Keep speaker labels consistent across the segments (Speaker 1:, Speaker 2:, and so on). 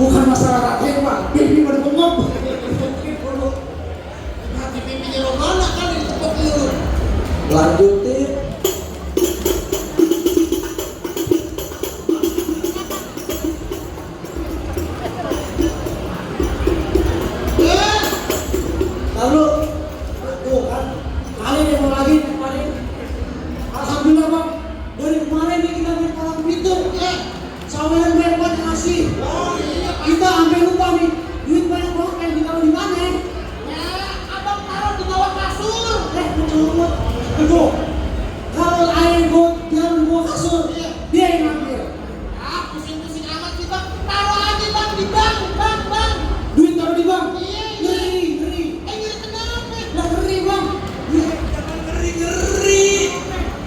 Speaker 1: Bukan masalah rakyat pak, pipi bergumam.
Speaker 2: Nanti pipinya Romana kan itu pokoknya.
Speaker 1: Lanjutin. Lalu, tuh kan, kali dia mau lagi kemarin. Alhamdulillah bang, dari kemarin nih kita main kolam itu, saweran banyak ngasih. Kita sampai lupa nih, duit banyak banget yang ditaruh di mana?
Speaker 2: Ya, abang taruh di bawah kasur.
Speaker 1: Betul. Betul. Kalau air got dalam bawah kasur, dia yang ngambil.
Speaker 2: Ah, pusing-pusing amat sih bang. Taruh aja bang di bank.
Speaker 1: Duit taruh di bank.
Speaker 2: Iya.
Speaker 1: Ngeri.
Speaker 2: Ngeri kenapa?
Speaker 1: Lah ngeri bang.
Speaker 3: Jangan ngeri.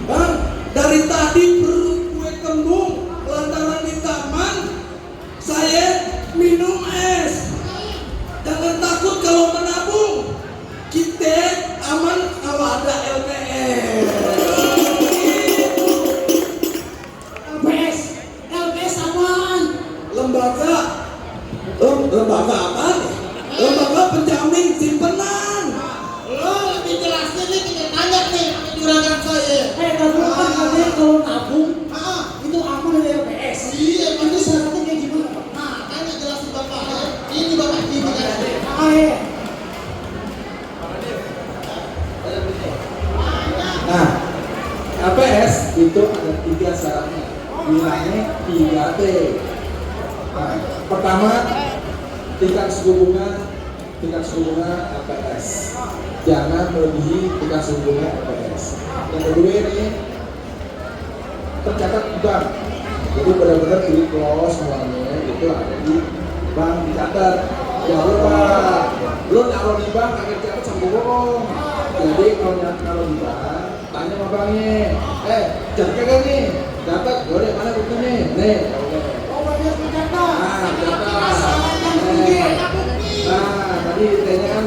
Speaker 3: Bang, dari tadi perut gue kembung lantaran di taman. Saya minum es. Jangan takut kalau menabung. Kita aman kalau ada LPS.
Speaker 1: LPS apaan?
Speaker 3: Lembaga apa? Lembaga penjamin simpanan.
Speaker 2: Lo lebih jelasnya nih kita tanya nih sama juragan saya.
Speaker 1: Dulu kan katanya kalau nabung
Speaker 2: Ah,
Speaker 1: itu aman dari LPS.
Speaker 2: iya,
Speaker 1: Itu syaratnya kayak gimana pak?
Speaker 2: nah, tanya jelasin bapak ya. Ini bapak gini kan.
Speaker 1: Iya.
Speaker 3: Nah, LPS itu ada 3 syaratnya. Bilangnya 3T. Nah, pertama, tingkat suku bunga LPS. Jangan melebihi tingkat suku bunga LPS. Yang kedua ini tercatat di bank. Jadi benar-benar duit lo semuanya itu ada di bank dicatat. Jangan lupa, lu naruh di bank agar cepet sampai bohong. Jadi kalau di bank, tanya sama banknya, jangan kagak nih, dapat, boleh mana buktinya? Nih,
Speaker 1: Oh, banyak ternyata.
Speaker 3: Nah, tadi tanya kan,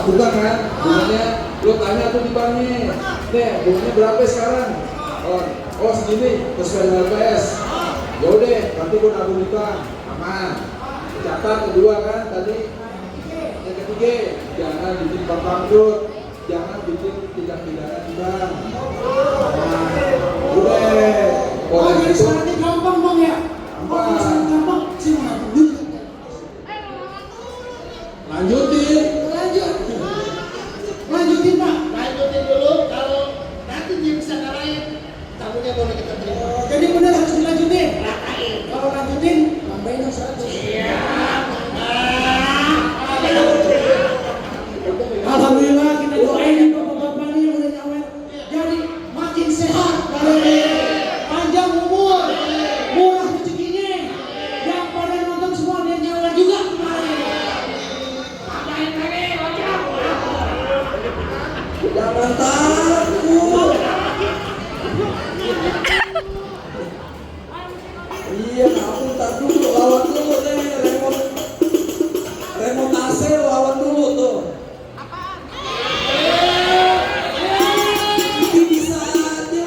Speaker 3: bukan kan? Bunganya, lu tanya tuh di banknya, nih, bunganya berapa sekarang? Oh segini, sesuai dengan LPS. Yaudah, nanti gua nabung di bank, aman. Catat kedua kan tadi. Yang ketiga, jangan bikin bank bangkrut, jangan bikin tindak pidana di bank. Nah, udah.
Speaker 1: Oh, jadi sekarang ini gampang bang ya?
Speaker 3: Gampang.
Speaker 1: Oh, sekarang gampang. Sih mana dulu?
Speaker 3: Lanjutin.
Speaker 1: Lanjutin pak.
Speaker 2: Lanjutin dulu, kalau nanti dia bisa ngarahin, tamunya boleh kita terima.
Speaker 1: Jadi benar harus dilanjutin.
Speaker 2: Ratain.
Speaker 1: Kalau lanjutin, tambahin yang 100. Alhamdulillah kita doain ya bapak-bapak ini yang udah nyawet. Jadi makin sehat, panjang umur, murah rezekinya. Yang pada nonton semua dia nyawet juga kemarin. Tambahin lagi, wajah.
Speaker 3: Jangan takut. Iya, kamu tak dulu lawan dulu deh, remote AC lawan dulu tuh. Ini bisa aja.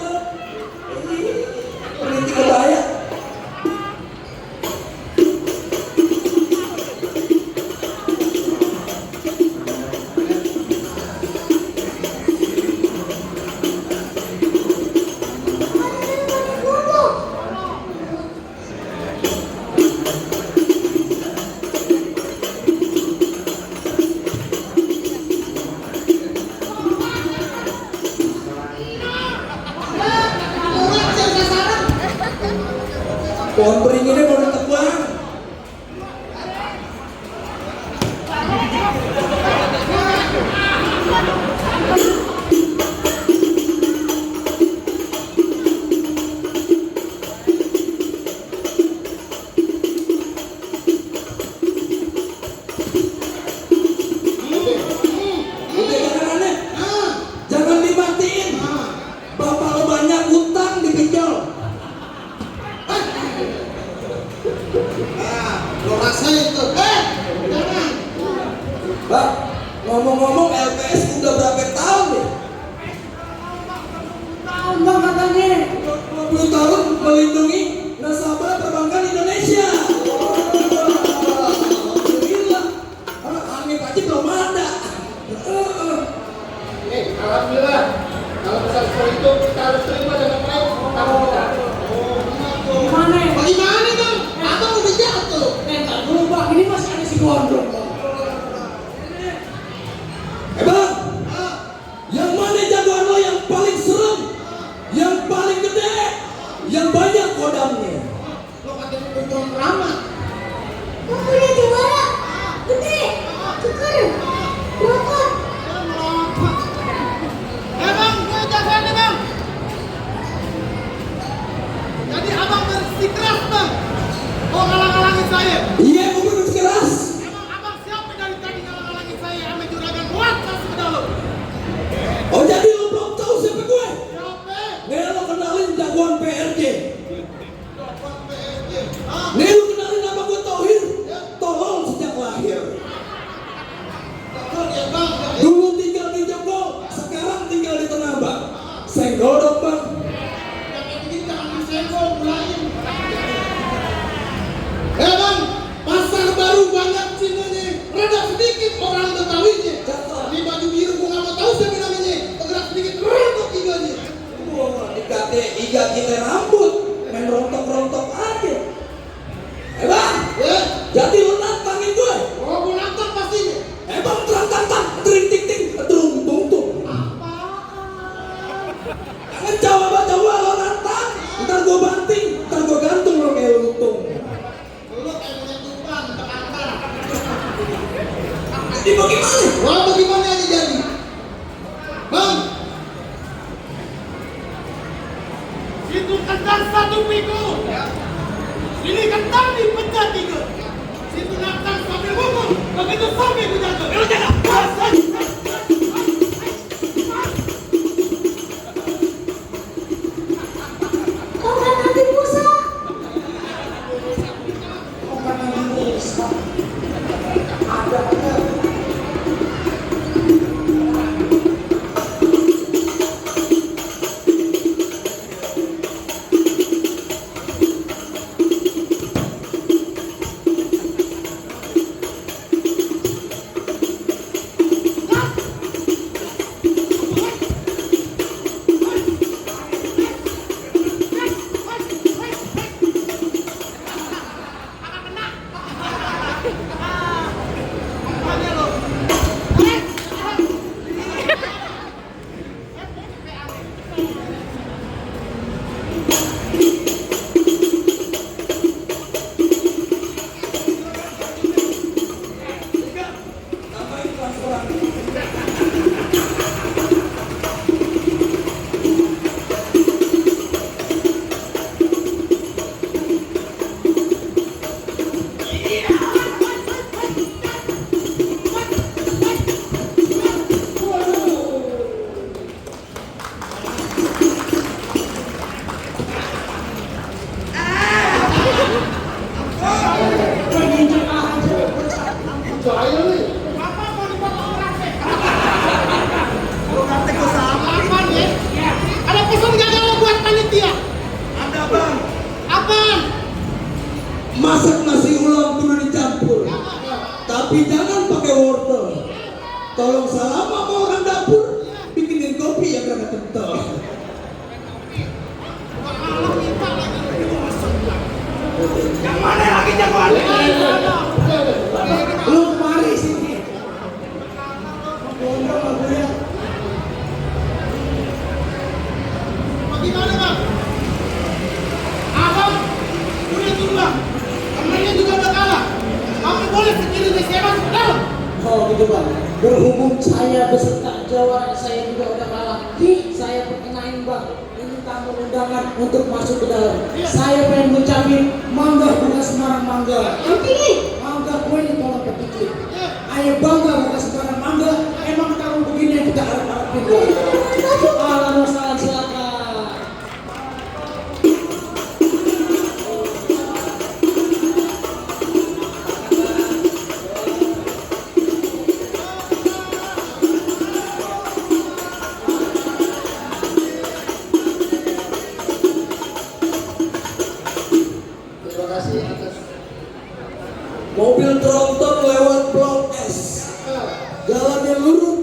Speaker 3: Ini kebaya. Pohon beringinnya mau ditebang. Udah jangan aneh. Jangan dimatiin. Bapak lo banyak utang dipinjol.
Speaker 2: Lo rasain tuh. Jangan.
Speaker 3: Bang, ngomong-ngomong LPS udah berapa tahun nih?
Speaker 1: Tahun bang katanya.
Speaker 3: 20 tahun melindungi nasabah perbankan Indonesia. Alhamdulillah. Angin aja belum ada.
Speaker 2: Alhamdulillah. Kalau besar seperti itu kita harus terima dengan baik tamu kita.
Speaker 1: Gimana ya?
Speaker 2: Bagaimana bang? Abang udah jatuh.
Speaker 1: Ntar dulu bang, ini masih ada si gondrong bang.
Speaker 3: Bang, yang mana jagoan lo yang paling serem, yang paling gede, yang banyak kodamnya?
Speaker 2: Lo katanya ukuran ramah.
Speaker 4: Kau punya juara gede, ceker, berotot.
Speaker 2: Bang, gue jagoan nih bang. Jadi abang bersikeras bang. Mau ngalang-ngalangin saya.
Speaker 3: Iya, gue bersikeras.
Speaker 2: Emang abang siapa dari tadi ngalang-ngalangin saya sama juragan buat masuk ke dalam?
Speaker 3: Oh jadi lo belum tahu siapa gue?
Speaker 2: Siapa?
Speaker 3: Nih lo kenalin jagoan PRJ.
Speaker 2: Jagoan PSG.
Speaker 3: Nih lo kenalin nama gue Tauhir. Tolol sejak lahir.
Speaker 2: Betul ya bang.
Speaker 3: Dulu tinggal di Joglo, sekarang tinggal di Tanabang. Senggol dong bang.
Speaker 2: Yang kayak begini jangan disenggol, mulain. Bang, pasar baru banyak Cinanya. Rada sedikit orang Betawinya. Di baju biru gua nggak mau tahu siapa namanya. Bergerak sedikit, rontok iganya.
Speaker 3: Wah, dikate iga kita rambut, main rontok-rontok aja. Bang,
Speaker 2: Ya,
Speaker 3: jadi lo nantangin gue.
Speaker 2: oh gua nantang pastinya.
Speaker 3: Bang, terang-tang, tering ting ting, terung tung tung. Jangan coba-coba lo nantang, ntar gue banting, ntar gue gantung lo kayak lutung.
Speaker 2: Lu kayak punya tuban, terangkan.
Speaker 3: Jadi bagaimana?
Speaker 2: Wah, bagaimana ini jadi? Bang, itu kentang satu piku. Ini kentang dipecah tiga. Situ nantang sambil ngomong. Begitu
Speaker 1: bisa. Ada aja.
Speaker 2: Bahaya nih. Apaan ya? Ada pesan gak kalau buat panitia?
Speaker 1: Ada bang.
Speaker 2: Apaan?
Speaker 1: Masak nasi ulam kudu dicampur. Tapi jangan pakai wortel. Tolong selama mau orang dapur bikinin kopi yang gak kental.
Speaker 2: Yang mana lagi jagoan?
Speaker 1: Lu kemari sini. Gondong aku ya.
Speaker 2: Bagaimana bang? Abang udah tumbang, temennya juga udah kalah. Kamu boleh sendiri di semas ke dalam.
Speaker 1: Oh gitu bang. Berhubung saya beserta jawara saya juga udah kalah. Saya perkenain bang. Ini tamu undangan untuk masuk ke dalam. Saya pengen ngucapin mangga bukan sembarang mangga. Mangga gue ini tolong kepikir. Ayo bangga bukan sembarang mangga. Emang tahun begini yang kita harap-harapin. Ahlan wa sahlan, silakan.
Speaker 2: Terima kasih atas
Speaker 1: Mobil tronton lewat Blok S. Jalan yang lurus